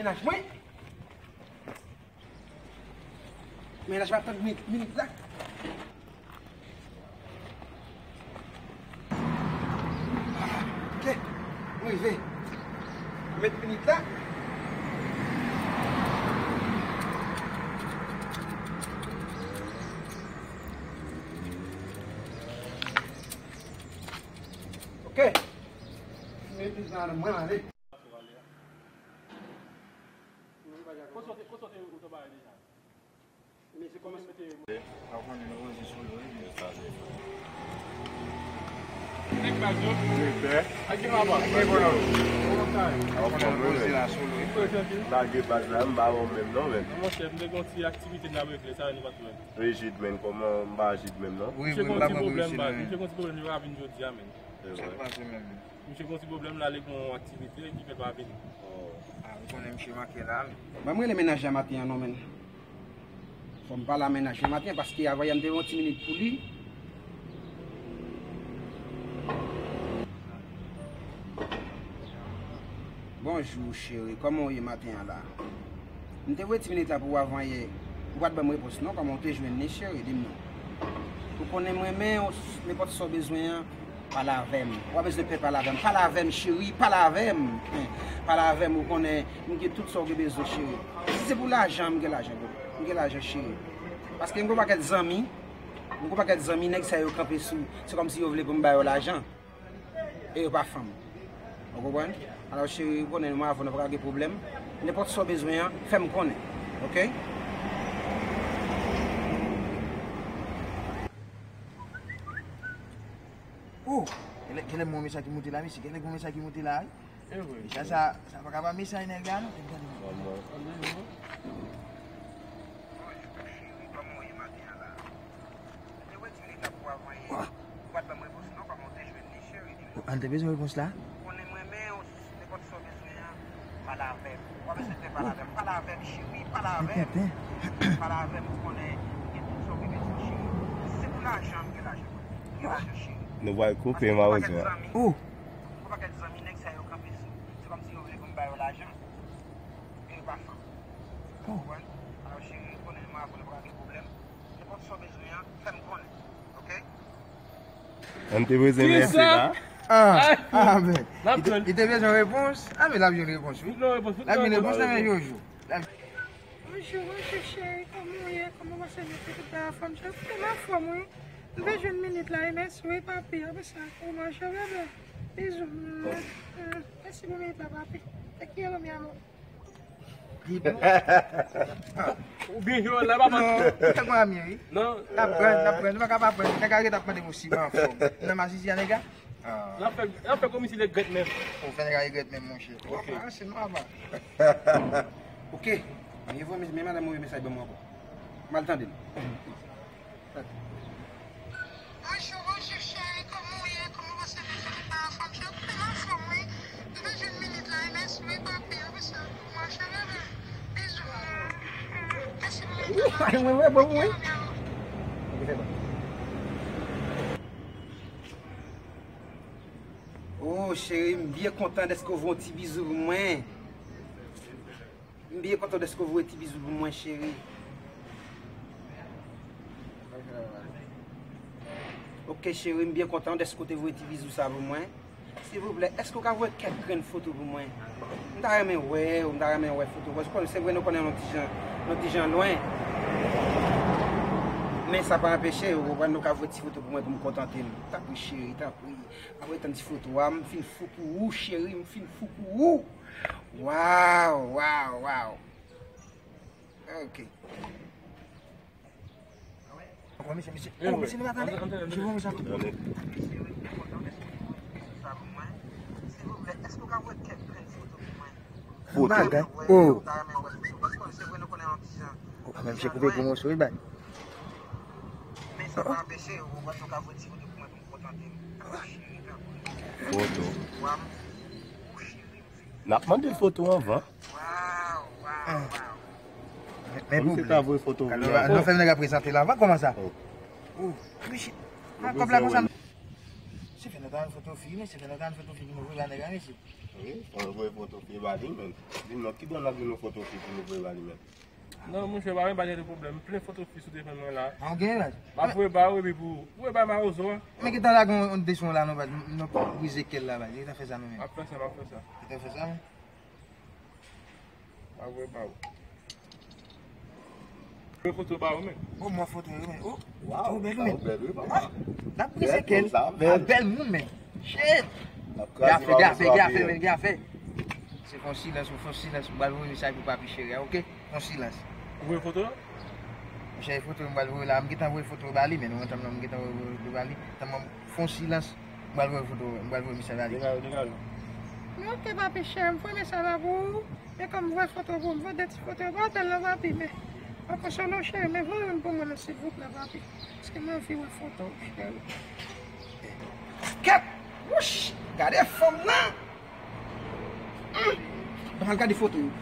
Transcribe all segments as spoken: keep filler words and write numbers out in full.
Mennaj mwen. Mennaj mwen ap tann minit, minit la. Ok, mwen rive. Mwen met minit la. Ok. Met minit la nan mwen ale. Kote w te, kote w te, ou te bay deja? Men se kòman se mete yo. Nèg baz yo. Direktè. Ak gen papa. Gen bonòm. Kòman sa ye? Anfòm wi, men. Lage baz la, m pa wè w menm non, men. Non, monchè, m te gen yon ti aktivite m t ap regle, sa nou pa t wè. Rijid, men, kòman m pa rijid menm non? Wi, wi, m pa pran pou rijid, men. Misye gen yon ti pwoblèm, misye pa vin jodi a, men. Se vre. Sa k pase menm? Misye gen yon ti pwoblèm la, li gen yon aktivite ki fè l pa vini. Oh. Ah, ou konnen misye manke la, men. Ban m rele mennaj la maten an non, men. Fò m pale a mennaj la maten an, paske avanyè m te yon ti minit pou li. Bonjou, cheri. Kòman w ye maten an la? M te voye ti minit la pou w avanyè. Ou pa t ban m repons non, kòman w te jwenn li, cheri? Di m non. Ou konnen m renmen w, nenpòt sa w bezwen an, pale avè m. Ou pa bezwen pè pale avè m. Pale avè m, cheri, pale avè m. Pale avè m, ou konnen m gen tout sa w gen bezwen, cheri. Si se pou lajan, m gen lajan, boo. M gen lajan, cheri. Paske m gen yon pakèt zanmi, m gen yon pakèt zanmi, nèg sa yo kanpe sou, se kòmsi yo vle pou m ba yo lajan. E yo pa fanm. Ou konprann? Alò, cheri, ou konnen mwen avè w, nou pa ka gen pwoblèm. Nenpòt sa w bezwen an, fè m konnen. Oke? Oh! Genlè, genlè gon mesaj ki moute la, mesye. Genlè gon mesaj ki moute la, wi. E vre. Mesaj sa, sa pa ka pa mesaj nèg la, non. Gade, gade. Kòman w ye maten an la? An te bezwen repons la? Pale avè m. Ou pa bezwen fè pale avè m. Pale avè m, cheri. Pale avè m. Pale avè m, ou konnen gen tout sa w gen bezwen, cheri. Si se pou lajan, m gen lajan. M gen lajan, cheri. Nou pral koupe, mawozo. Oh! Yon pakèt zanmi, nèg sa yo kanpe sou. Se kòmsi yo vle pou m ba yo lajan. E yo pa fanm. Ou konprann? Alò, cheri, ou konnen mwen avè w, nou pa ka gen pwoblèm. Nenpòt sa w bezwen an, fè m konnen. Oke? An te bezwen mèsi la. Ah, ah, men. Li te, li te bezwen repons. Ah, men l ap jwenn repons, wi. L ap jwenn repons nan men Jojo. Bonjou, bonjou, cheri. Kòman w ye? Kòman w pase jounen? Tout bagay anfòm? Cheri, m anfòm, wi. M bezwen minit la, wi, mèsi, wi, papi. Apre sa, kòman, cheri, bebe? Bizou. Mèsi pou minit la, papi. Te quiero, mi amor. Ou byen jwe wòl la, papa? Non, ou te konn amye, wi. Non. N ap pran, n ap pran. Nou pa ka pa pran. Nèg la ret ap mande m si m anfòm. Nan mazizi a, nèg la? Ah. N ap fè, n ap fè kòmsi l regrèt menm. Ou fè nèg la regrèt menm, monchè. Ok. Ah, se nòmal. Ok. Men voye, men madanm voye mesaj ban mwen ankò. M al tande l. Bonjou, bonjou, cheri. Kòman w ye? Kòman w pase jounen? Tout bagay anfòm? Cheri, tout bagay anfòm, wi. M bezwen minit la, wi. Mèsi, wi, papi. Apre sa, mwen, cheri, bebe. Bizou. Mèsi pou minit la, papi. Te quiero, mi amor. Oh, cheri, m byen kontan dèske w voye yon ti bizou pou mwen. M byen kontan dèske w voye ti bizou pou mwen, cheri. Ok, cheri, m byen kontan dèske w te voye ti bizou sa pou mwen. Silvouplè, èske w ka voye kèk grenn foto pou mwen? M ta renmen wè w, m ta renmen wè foto w. Paske se vre nou konnen nou ti jan, nou ti jan lwen. Men sa pa anpeche, ou konprann, nou ka voye ti foto pou mwen pou m kontante m. Tanpri, cheri, tanpri. Apre tann ti foto a, m fin fou pou ou, cheri, m fin fou pou ou. Waw, waw, waw. Ok. Antre, antre, antre. Foto? Bagay. Oh. Oh, menm se koupe gwo moso, wi, bay. Foto. N ap mande l foto anvan. Ah. Men, men kòmsi ta voye foto. Kòmsi ta voye foto. Kòmsi ta voye foto. Nou fè nèg la prezante l avan, kòman sa? Oh. Oh, mesye. Kòb la konsa. Se fè Ou ta jwenn foto fi, mesye, fè nou ta jwenn foto fi pou nou voye ba nèg la, mesye. Wi, fò nou voye foto fi ba li, men. Di m non, ki done l ap di nou foto fi pou nou voye ba li, men? Non, monchè, pa gen, pa gen de pwoblèm. Plen foto fi sou telefòn mwen la. Ah, ou gen, baz? M ap voye ba ou, epi pou, pou voye ba mawozo a. Men gentan lage yon, yon de son la, non, baz. Nou brize kè l la, baz. Gentan fè sa, nou menm. M ap fè sa, m ap fè sa. Gentan fè sa, men. M ap voye ba ou. Pran foto ba ou, men. Oh, mwen foto yo, men. Oh, foto bèl, men. Bèl, wi, papa. Ah, l ap brize kè l. Bèl, sa, bèl. Ah, bèl moun, men. Shit. Gen afè, gen afè, gen afè, men, gen afè. Se fon silans, fon silans. M pral voye mesaj pou papi cheri a, oke? Fon silans. Ou voye foto a? Monchè, foto m pral voye la, m gentan voye foto ba li, men nou antanm nan, m gentan voye foto ba li. Tanm fon silans, m pral voye foto, m pral voye mesaj ba li. Dega yo, dega yo. Men oke, papi cheri, m voye mesaj la pou ou. Men kòm m voye foto pou ou, m voye de ti foto, pa tèl non, papi, men. Atensyon non, cheri, men voye youn pou mwen non, silvouplè, papi. Paske m anvi wè foto, cheri. Kèt! Wouch! Gade fanm nan! Hum! Ban m al gade foto yo.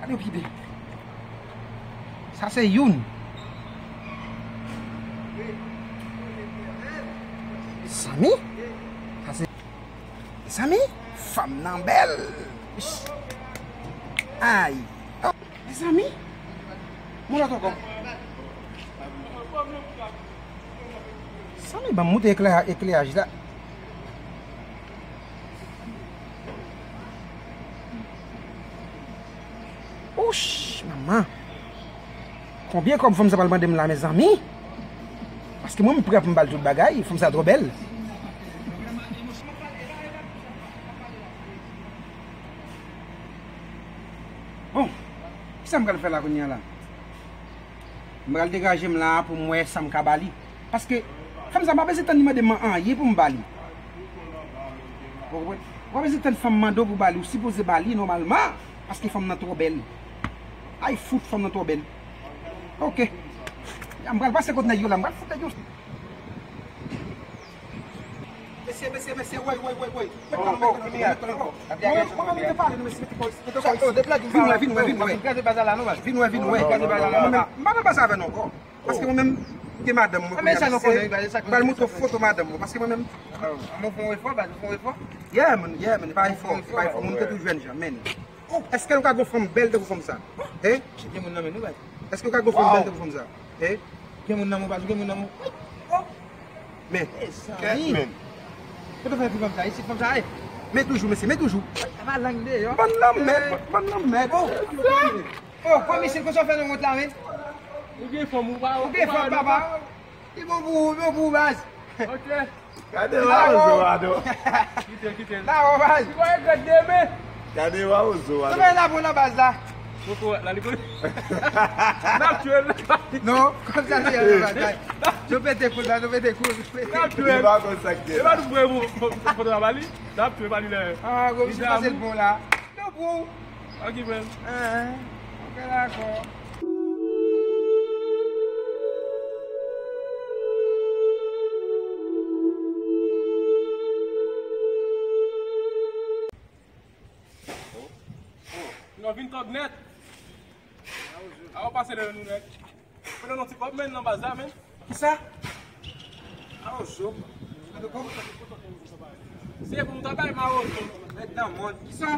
Gade yo pi byen. Sa se youn. Mezanmi? Sa se, mezanmi? Fanm nan bèl. Ish. Ay. Oh. Mezanmi, yon lòt ankò. Mezanmi, ban m moute eklè-, ekleyaj la. Ouch, manman. Konbyen kòb fanm sa pral mande m la, mezanmi? Paske mwen, m prè pou m ba l tout bagay. Fanm sa twò bèl. Bon, kisa m pral fè la kounye a la? M pral degaje m la pou m wè sa m ka ba li. Paske fanm sa pa bezwen tann li mande m anyen pou m ba li. Ou konprann? Ou pa bezwen tann fanm mande w pou ba li, ou sipoze ba li nòmalman. Paske fanm nan twò bèl. Ay fout, fanm nan twò bèl. Oke. M pral pase kot nèg yo la, m pral fout nèg yo. Mesye, mesye, mesye, woy, woy, woy, woy. Mete talon, mete talon, mete talon. Mwen, mwen menm, mete pale, nou, mesye, mete kò isi, mete kò isi. Vin wè, vin wè, vin wè. Vin wè, vin wè. Mwen menm, m pa nan baz avè nou ankò. Paske mwen menm, m gen madanm mwen kounye a, mesye. M pral montre w foto madanm mwen, paske mwen menm. Mwen fè yon efò, baz, mwen fè yon efò. Yeah, man, yeah, man, e pa efò, e pa efò, moun te tou jèn jan, man. Oh, èske nou ka gon fanm bèl tankou fanm sa? Hein? Gen moun nan men nou, baz. Èske nou ka gon fanm bèl tankou fanm sa? Hein? Gen moun nan men w, baz, gen moun nan men w. Oh! Men. Kèt, men. Kote w fè epi fanm sa? Isi fanm sa ye? Men toujou, mesye, men toujou. Sa pa lang deyò. Bann nan mèd, bann nan mèd. Oh! Oh, komisè, konsa w fè nan wont la, men? Ou gen fanm, ou pa, ou gen fanm, papa. Li bon pou ou, li bon pou ou, baz. Ok. Gade mawozo a non. Kite l, kite l. La, wè, baz. Li konn regrèt demen. Gade mawozo a non. Kòman la pou nan baz la? Poko la, li konn. N ap tchwe l. Non, kòm sa se yon baz la. Nou pete koul la, nou pete koul. N ap tchwe l. Li pa konn sa k gen la. E pa nou voye pou, pou, pou, pou travay li. N ap tchwe pa li lè. Ah, komisè pase l bon la. Nou pou. Ok, frè m. Ah, ok, dakò. Nou vin tòg nèt. A, w pase lè nou nèt. Fè nou ti kòb, men, nan baz la, men. Kisa? Mawozo. Se pou nou ta bay mawozo. Nèg nan mòn. Kisa?